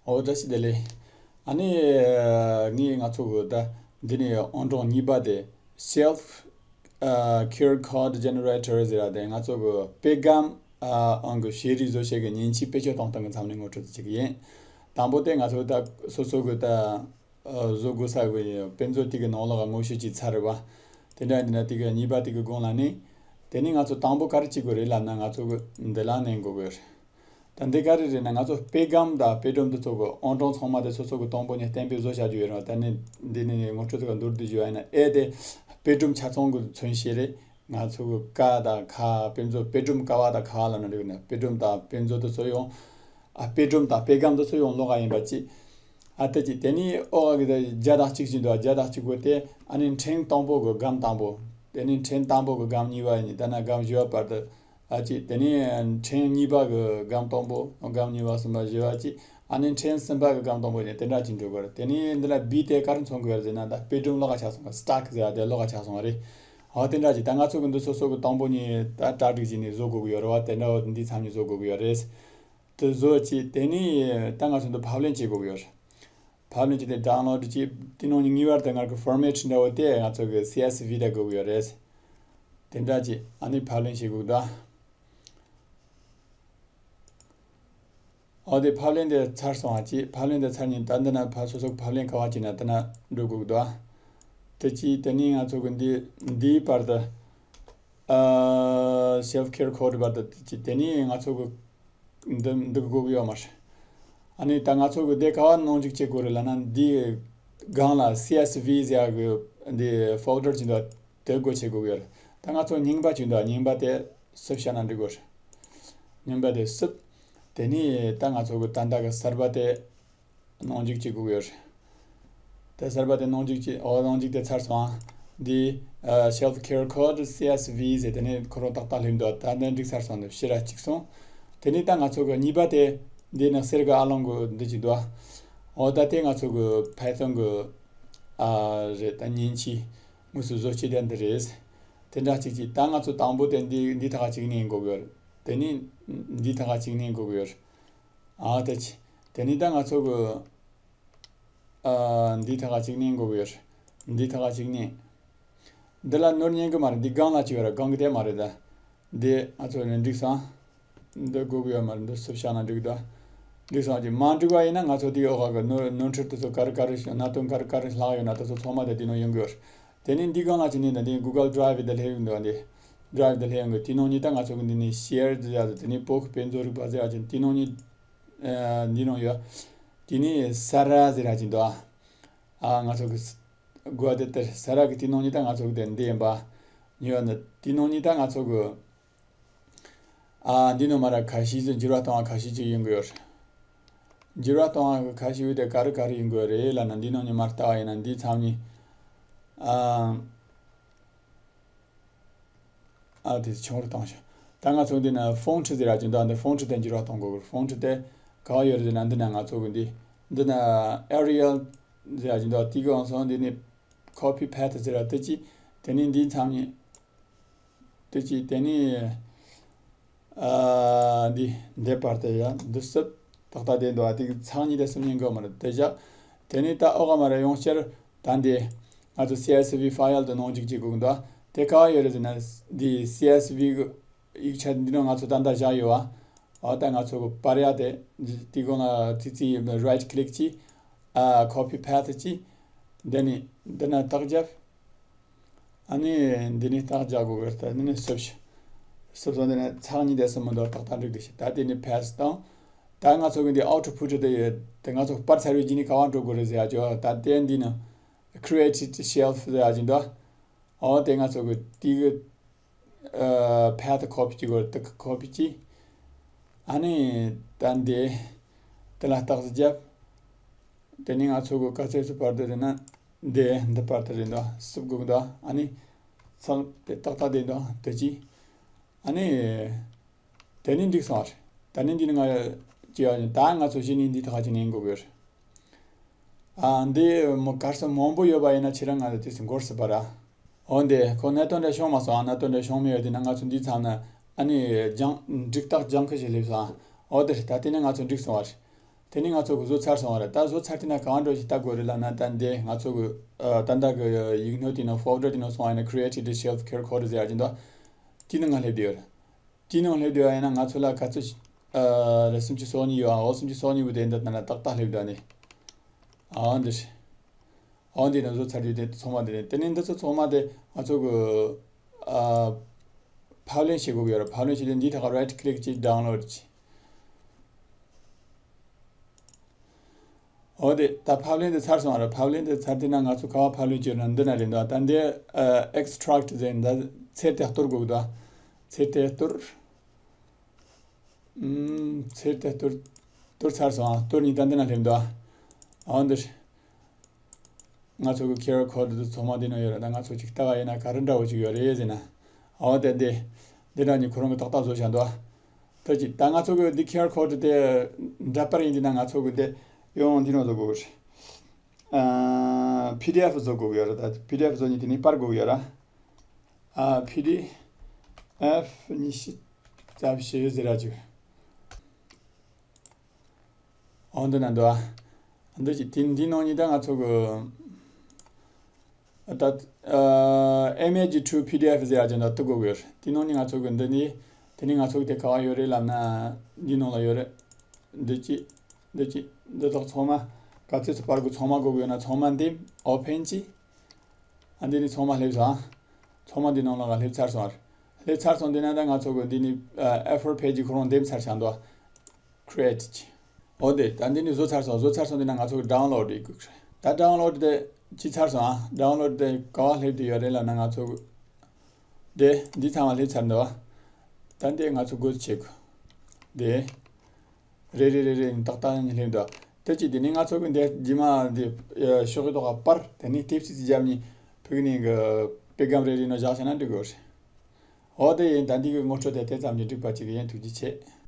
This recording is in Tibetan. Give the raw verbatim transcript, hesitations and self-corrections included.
ཨོ་བཀྲ་ཤིས་བདེ་ལེགས། ཨ་ནི་ངས་ང་ཚོ་གི་ད་འདི་ནས་ཨང་གྲངས་གཉིས་པ་དེ་self QR code generator ཟེར་བ་དེ། ང་ཚོ་གི་དཔེ་སྒམ་ཨང་གི་བྱེད་རིགས་བཟོ་བྱེད་ཀྱི་མཉེན་ཆས་བེད་སྤྱོད་གཏོང་སྟངས་ཀྱི་མཚམས་ནས་ངོ་སྤྲོད་ཅིག་ཡིན། དང་པོ་དེ་ང་ཚོ་ད་སོ་སོ་གི་ད་བཟོ་དགོས་ས་གི་དཔེ་མཛོད་དེ་གི་ནང་ལོགས་ལ་ངོ་ཤེས་ཀྱི་ཚར་རེད་བ། དེ་འདྲ་ཡིན་ན་དེ་གི་གཉིས་པ་དེ་གི་སྒང་ལ་ནི། དེ་ནས་ང་ཚོ་དང་པོ་ག་རེ་བྱེད་དགོས་རེད་ལབ་ན། ང་ཚོ་གི་འདི་ལ་མནན་དགོས་གི་རེད། ད་འདི་ག་རེ་རེད་ན། ང་ཚོ་དཔེ་སྒམ་དང་དཔེ་སྒྲོམ་འདི་ཚོ་གི་ཨང་གྲངས་ཚང་མ་དེ་སོ་སོ་གི་དང་པོ་ནས་གཏན་འབེབས་བཟོ་བྱ་རྒྱུ་ཡོད་རེད་བ། ད་ནི་འདི་ནས་ངོ་སྤྲོད་དེ་ག་མདོར་བསྡུས་ཞུ་བ་ཡིན་ན། ཨེ་དེ་དཔེ་སྒྲོམ་ཆ་ཚང་གི་མཚོན་བྱེད་རེད། ང་ཚོ་གི་ཀ་དང་ཁ། དཔེ་མཛོད་དཔེ་སྒྲོམ་ཀ་བ་དང་ཁ་བ་ལབ་ན་འགྲིག་གི་ན། དཔེ་སྒྲོམ་དང་དཔེ་མཛོད་དེ་ཚོ་ཡང་ཨ་དཔེ་སྒྲོམ་དང་དཔེ་སྒམ་དེ་ཚོ་ཡང་ལོགས་ཀ་ཡིན་པ་ཅིག་ཨ་ད་ཅིག་དེ་ནས་ཨོ་ག་གི་ད་བརྒྱ་དང་གཅིག་ཅིག་འདུག་བརྒྱ་དང་གཅིག་པོ་དེ་ཨ་ནི་ཕྲེང་དང་པོ་གི་སྒམ་དང་པོ། དེ་ནས་ཕྲེང་དང་པོ་གི་སྒམ་གཉིས་པ་ཡིན། ད་ན་སྒམ་བཞི་པ་བར་དུ་ཨ་ཅིག་དེ་ནས་ཕྲེང་གཉིས་པ་གི་སྒམ་དང་པོ། སྒམ་གཉིས་པ་གསུམ་པ་བཞི་པ་ཅིག་ཨ་ནི་ཕྲེང་གསུམ་པ་གི་སྒམ་དང་པོ་ཡིན། དེ་འདྲ་ཅིག་འགྲོ་དགོས་རེད། དེ་ནས་འདི་ལ་བི་དེ་ག་རེ་མཚོན་དགོས་རེད་ཟེར་ན། ད་དཔེ་སྒྲོམ་ལོགས་ཀ་ཆགས་སོང་བ། སི་ཊག་ཟེར་བ་དེ་ལོགས་ཀ་ཆགས་སོང་བ་རེད། ཨོ་དེ་འདྲ་ཅིག་ད་ང་ཚོ་གི་འདི་སོ་སོ་གི་དང་པོ་ནས་ད་གྲ་སྒྲིག་བྱས་ནས་བཟོ་དགོས་ཀྱི་ཡོད་རེད་བ། དེ་འདྲ་འདི་མཚམས་ནས་བཟོ་དགོས་ཀྱི་ཡོད་རེད། དེ་བཟོ་བྱས་དེ་ནས་ད་ང་ཚོ་འདི་ཕབ་ལེན་བྱེད་དགོས་ཀྱི་ཡོད་རེད། ཕབ་ལེན་བྱས་ཏེ་ཌའོན་ལོཌ་བྱས། དེ་ནང་ནས་ངེས་པར་དུ་ང་གི་ཕོར་མེཊ་འདྲ་བོ་དེ་ང་ཚོ་གི་སི་ཨེས་ཝི་དེ་དགོས་ཀྱི་ཡོད་རེད། དེ་འདྲ་བྱས་ཨ་ནི་ཕབ་ལེན་བྱེད་དགོས་འདུག་ཨོ་དེ་ཕབ་ལེན་དེ་ཚར་སོང་བ་བྱས། ཕབ་ལེན་དེ་ཚར་ནས་ད་འདི་ན་ཕ་སོ་སོ་གི་ཕབ་ལེན་ག་བ་བྱས་ན་དེ་ན་འགྲོ་དགོས་འདུག་དེ་བྱས་དེ་ནས་ང་ཚོ་གི་འདི་འདིའི་བར་དུ། ཨ་self care code བར་དུ་དེ་བྱས་དེ་ནས་ང་ཚོ་གི་འདི་འདི་དགོས་ཀྱི་ཡོད་མ་རེད། ཨ་ནི་ད་ང་ཚོ་གི་དེ་ག་བ་ནང་འཇུག་བྱེད་དགོས་རེད་ལབ་ན། འདི་སྒང་ལ་སི་ཨེས་ཝི་ཟེར་ཡ་གི་འདི་ཕོལ་ཌར་ཅིག་འདུག་དེ་སྒོ་ཕྱེ་དགོས་ཀྱི་ཡོད་རེད། ད་ང་ཚོ་རྙིང་པ་ཅིག་འདུག་རྙིང་པ་དེ་སུབ་བྱས་ན་འགྲིག་གི་རེད། རྙིང་པ་དེ་སུབ། དེ་ནས་ད་ང་ཚོ་གི་ད་ལྟ་གི་གསར་པ་དེ་ནང་འཇུག་བྱེད་དགོས་ཀྱི་ཡོད་རེད། དེ་གསར་པ་དེ་ནང་འཇུག་བྱེད། ཨོ་ནང་འཇུག་དེ་ཚར་སོང་། འདི་ཨ་self care code སི་ཨེས་ཝི་ཟེར་དེ་ནས་ཁོ་རང་ཏག་ཏག་སླེབས་འདུག་ད་ནི་འགྲིག་ཚར་སོང་། འདི་ཕྱི་ར་གཅིག་སོང་། དེ་ནས་ད་ང་ཚོ་གི་གཉིས་པ་དེ་འདི་ནི་གསེར་གི་ཨ་ལོང་གི་འདི་ཅིག་འདུག་ཨོ་ད་དེ་ང་ཚོ་གི་ཕའི་ཐོན་གི་ཨ་རེད། ད་མཉེན་ཆས་དངོས་སུ་བཟོ་བྱེད་དེ་འདི་རེད། དེ་འདྲ་གཅིག་གཅིག་ད་ང་ཚོ་དང་པོ་དེ་འདི་འདི་ཐག་གཅིག་ནས་འགོ་གི་ཡོད་རེད། དེ་ནས་འདི་ཐག་གཅིག་ནས་འགོ་གི་ཡོད་རེད། ཨ་ད་ཅི། དེ་ནས་ད་ང་ཚོ་གི་ཨ་འདི་ཐག་གཅིག་ནས་འགོ་གི་ཡོད་རེད། འདི་ཐག་གཅིག་ནས། འདི་ལ་ནོར་ཉན་གི་མ་རེད། འདི་སྒང་ལ་ཅི་ཡོད་ར། སྒང་གི་དེ་མ་རེད་ད། འདི་ང་ཚོ་ནས་འགྲིག་སོང་། འདི་དགོས་གི་ཡོད་མ་རེད། འདི་སུབ་བྱས་ན་འགྲིག་ད། འགྲིག་སོང་། ཅི་མ་འགྲིག་པ་ཡིན་ན་ང་ཚོ་དེའི་འོག་གི་ནོར་ནོར་འཁྲུལ་དེ་ཚོ་ག་རེ་ག་རེ་གནད་དོན་ག་རེ་ག་རེ་ལྷག་ཡོད་ན་དེ་ཚོ་ཚང་མ་དེ་དེ་ནང་ཡོང་གི་ཡོད་རེད། དེ་ནས་འདི་སྒང་ལ་ཅི་ནས་ད་འདི་གུ་གལ་ཌི་རའེ་བྷི་དེ་སླེབས་ཡོང་འདུག་འདི་ཌི་རའེ་བྷི་དེ་སླེབས་ཡོང་གི། དེ་ནང་ནས་ད་ང་ཚོ་གི་འདི་ནས་ཤེར་ཟེར་ཡ་དེ་དེ་ནས་པོ་གི་དཔེ་མཛོད་རིག་པ་ཟེར་ཡ་ཅིག་དེ་ནང་ནས། ཨ་འདི་ནང་ཡོད། དེ་ནས་ས་ར་ཟེར་ཡ་ཅིག་འདུག་ཨ་ང་ཚོ་གི་ས་དགོས་དེ་ལྟར་ས་ར་གི་དེ་ནང་ནས་ད་ང་ཚོ་གི་དེ་འདི་ཡིན་པ། ཉོ་ཡ་ནི་དེ་ནང་ནས་ད་ང་ཚོ་གི་ཨ་འདི་ནང་མ་ར་ཁ་ཤས་ཅིག་འགྱུར་བ་གཏོང་བ་ཁ་ཤས་ཅིག་ཡོང་གི་ཡོད་རེད། འགྱུར་བ་གཏོང་བ་གི་ཁ་ཤས་དེ་ག་རེ་ག་རེ་ཡོང་གི་ཡོད་རེད་ལབ་ན། འདི་ནང་ནས་མར་ལྟ་བ་ཡིན་ན་འདི་ཚང་མ་ཨ། ཨ་དེ་ཆུང་རུ་བཏང་ཤག་ད་ང་ཚོ་འདི་ན་ཕོན་ཊི་ཟེར་ཡ་ཅིག་འདུག་འདི་ཕོན་ཊི་དེ་འགྱུར་བ་གཏོང་དགོས་གི། ཕོན་ཊི་དེ་ག་བ་ཡོད་རེད་ཟེར་ན། འདི་ན་ང་ཚོ་གི་འདི་འདི་ན་ཨེ་རི་ཡལ་ཟེར་ཡ་ཅིག་འདུག་དེ་གི་ཨང་སོང་འདི་ནི་ཀོ་པི་ཕེ་ཐི་ཟེར་ཡ་དེ་ཅིག་དེ་ནི་འདི་མཚམས་ནི་དེ་ཅིག་དེ་ནི་ཨ་འདི་འདི་བར་དུ་ཡ་འདི་སུབ་ཏག་ཏག་དེ་འདུག་ཨ་དེ་གི་ཚང་གཉིས་དེ་སུབ་ཉན་གི་མ་རེད། དེ་བཞག་དེ་ནི་ད་ཨོ་ག་མ་རེད། ཡོང་ཕྱིར་ད་འདི་ང་ཚོ་སི་ཨེས་ཝི་ཕའི་ལ་དུ་ནང་འཇུག་བྱེད་དགོས་འདུག་དེ་ག་བ་ཡོད་རེད་ཟེར་ན། འདི་སི་ཨེས་ཝི་གི་ཡིག་ཆ་འདི་ནང་ང་ཚོ་ད་ལྟ་བཞག་ཡོད་བ། འོ་ད་ང་ཚོ་གི་པར་ཡ་དེ་དེ་གོང་ལ་ཙི་ཙི་རའིཊ་ཀི་ལིག་ཅིག་ཨ་ཀོ་པི་ཕེ་ཐི་ཅིག་འདི་ནི་འདི་ན་རྟགས་རྒྱབ། ཨ་ནི་འདི་ནི་རྟགས་རྒྱག་དགོས་གི་རེད། ད་འདི་ནི་སུབ་ཤི་སུབ་སོང་། འདི་ནི་ཚང་གཉིས་དེ་སུབ་མི་འདུག་ཏག་ཏག་འགྲིག་འདུག་ཤི། ད་འདི་ནི་ཕེ་སི་བཏང་། ད་ང་ཚོ་གི་འདི་ཨའུ་ཊི་པུཊ་དེ་ཡོད་དེ། ང་ཚོ་པར་ཚར་བའི་རྗེས་ནི་ག་བ་འགྲོ་དགོས་རེད་ཟེར་ཡ་ཅོ། ད་དེ་འདི་ནི་ཁི་རི་ཨེ་ཊི་ཤེལ་ཕི་ཟེར་ཡ་ཅིག་འདུག་ཨོ་དེ་ང་ཚོ་གི་དེ་གི་ཨ་ཕེ་ཐི་ཀོ་པི་ཅིག་དགོས་རེད། དེ་གི་ཀོ་པི་ཅིག་ཨ་ནི་ད་འདི་དེ་ལ་རྟགས་རྒྱབ། དེ་ནི་ང་ཚོ་གི་ག་ཚོད་སུབ་བར་དུ་རེད་ན། འདི་འདི་བར་དུ་རེད་འདུག་སུབ་དགོས་འདུག་ཨ་ནི་ཚང་དེ་ཏག་ཏག་དེ་འདུག་དེ་ཅི། ཨ་ནི་དེ་ནི་འགྲིག་སོང་བ་རེད། ད་ནི་འདི་ནི་ང་ཅི་ཡ་ད་ང་ཚོ་གཞི་ནས་འདི་ཐག་ཅི་ནས་འགོ་དགོས་རེད། ཨ་འདི་མོ་གར་སོང་མང་པོ་ཡོད་པ་ཡིན་ན་ཁྱེད་རང་ང་ལ་དེ་སུ་འགོར་སྲིད་པ་ར། འོ་འདི་ཁོ་གནད་དོན་འདྲ་བྱུང་མ་སོང་། ཨ་གནད་དོན་འདྲ་བྱུང་མེད་ཡོད་དེ་ན་ང་ཚོ་འདི་ཚང་ན་ཨ་ནི་ལྗང་འགྲིག་རྟགས་ལྗང་ཁུ་ཞིག་སླེབས་སོང་། འོ་དེ་རེད། ད་དེ་ནི་ང་ཚོ་འགྲིག་སོང་བ་རེད། དེ་ནས་ང་ཚོ་གི་བཟོ་ཚར་སོང་བ་རེད། ད་བཟོ་ཚར་དུས་ན་གང་འདྲ་ཞིག་ལྟ་དགོས་རེད་ལབ་ན། ད་འདི་ང་ཚོ་གི་ཨ་ད་ལྟ་གི་ཡིག་སྣོད་དེ་ནང་ཕོལ་ཌར་དེ་ནང་སོང་བ་ཡིན་ན། Created Shell Care Code ཟེར་ཡ་ཅིག་འདུག་དེའི་ནང་ང་སླེབས་བསྡད་ཡོད་རེད། དེའི་ནང་སླེབས་བསྡད་ཡ་ཡིན་ན། ང་ཚོ་ལ་ག་ཚོད་ཨ་རེད། སུམ་ཅུ་སོ་གཉིས་ཡོད་ཨ། འོ་སུམ་ཅུ་སོ་གཉིས་པོ་དེ་འདི་ལྟ་ན་ཏག་ཏག་སླེབས་བསྡད་ནི། ཨ་འདི་རེད། འོ་འདི་ནང་བཟོ་ཚར་རྒྱུ་དེ་ཚང་མ་དེ་རེད། དེ་ནས་འདི་ཚོ་ཚང་མ་དེ་ང་ཚོ་གི་ཨ་ཕབ་ལེན་བྱེད་དགོས་ཀྱི་ཡོད་རེད། ཕབ་ལེན་བྱེད་དུས་འདིའི་ཐོག་right click བྱས་download བྱས། འོ་དེ་ད་ཕབ་ལེན་དེ་ཚར་སོང་བ་རེད། ཕབ་ལེན་དེ་ཚར་དུས་ན་ང་ཚོ་ག་པར་ཕབ་ལེན་བྱེད་ན་འདི་ན་རེད་འདུག་ད་འདི་ཨ་extract ཟེར་འདི་ཚུར་དེ་གཏོར་དགོས་འདུག་ཚུར་དེ་གཏོར། ཨུམ། ཚུར་དེ་གཏོར། གཏོར་ཚར་སོང་ཨ། གཏོར་ནས་ད་འདི་ན་སླེབས་འདུག་ཨ། འོ་འདིར། ང་ཚོ་གི་ཁེ་ཨར་ཁོ་ཌི་དེ་ཚང་མ་འདི་ན་ཡོད་རེད། ད་ང་ཚོ་ཅིག་ལྟ་བ་ཡིན་ན་ག་རེ་འདྲ་བོ་ཅིག་ཡོད་རེད་ཟེར་ན། འོ་དེ་འདི། འདི་འདྲ་ནི་ཁོ་རང་གི་ཏག་ཏག་བཟོ་བཞག་འདུག་ཨ། ད་ཅི་ད་ང་ཚོ་གི་འདི་ཁེ་ཨར་ཁོ་ཌི་དེ་འདྲ་པར་ཡིན་དུས་ན། ང་ཚོ་གི་འདི་ཡང་འདི་ནང་བཟོ་དགོས་རེད། ཨ། པི་ཌི་ཨེཕ་བཟོ་དགོས་ཀྱི་ཡོད་རེད། ད་པི་ཌི་ཨེཕ་བཟོ་ནི་དེ་ནི་པར་དགོས་ཀྱི་ཡོད་རེད། ཨ། པི་ཌི་ཨེཕ་ཉི་ཤུ་རྩ་བཞི་ཟེར་ར་ཅིག་འོ་འདི་ན་འདུག་ཨ། འདི་ཅི་དེ་འདི་ནང་ནས་ད་ང་ཚོ་གི་ད་ཨ་image to P D F ཟེར་ཡ་ཅིག་འདུག་དེ་དགོས་ཀྱི་ཡོད་རེད། དེ་ནང་ནས་ང་ཚོ་གི་འདི་ནི། དེ་ནི་ང་ཚོ་གི་དེ་ག་པར་ཡོད་རེད་ལབ་ན། འདི་ནང་ལ་ཡོད་རེད། འདི་ཅི། འདི་ཅི། འདི་དག་ཚང་མ་ག་ཚོད་ཚོད་པར་དགོས། ཚང་མ་དགོས་ཀྱི་ཡོད་ན་ཚང་མ་འདེམས། ཨོ་པན་བྱས། ཨ། འདི་ནི་ཚང་མ་སླེབས་སོང་ཨ། ཚང་མ་འདི་ནང་ལ་སླེབས་ཚར་སོང་ཨ། སླེབས་ཚར་སོང་། འདི་ན་ད་ང་ཚོ་གི་འདི་ནི་ཨ་ཨེ་ཕོར་པེ་ཇི་ཁོ་རང་འདེམས་ཚར་བཞག་འདུག་ཨ། Create བྱས། འོ་དེ་ད་འདི་ནི་བཟོ་ཚར་སོང་། བཟོ་ཚར་སོང་། འདི་ན་ང་ཚོ་གི་download བྱེད་དགོས་རེད། ད་download དེ་བྱས་ཚར་སོང་ཨ། download དེ་ག་པར་སླེབས་བསྡད་ཡོད་རེད་ལབ་ན། ང་ཚོ་གི་དེ་འདི་ཚང་མ་སླེབས་ཚར་འདུག་ཨ། ད་འདི་ང་ཚོ་སྒོ་ཕྱེ་དགོས། དེ། རེད་རེད་རེད་རེད། ཏག་ཏག་ནས་སླེབས་འདུག་དེ་ཅི་དེ་ནས་ང་ཚོ་གི་འདི་རྗེས་མ་འདི་ཨ་ཤོག་གི་ཐོག་ག་པར། དེ་ནས་ཊེབ་སི་ཙི་བརྒྱབ་ནས་ཕུག་ནས་གི་པེ་སྒམ་རེ་རེ་ནང་བཞག་བྱས་ན་འགྲིག་གི་རེད། འོ་དེ་ཡིན། ད་འདི་གི་ངོ་སྤྲོད་དེ་དེ་ཙམ་གྱིས་འགྲིག་པ་ཅིག་ཡིན། ཐུགས་རྗེ་ཆེ།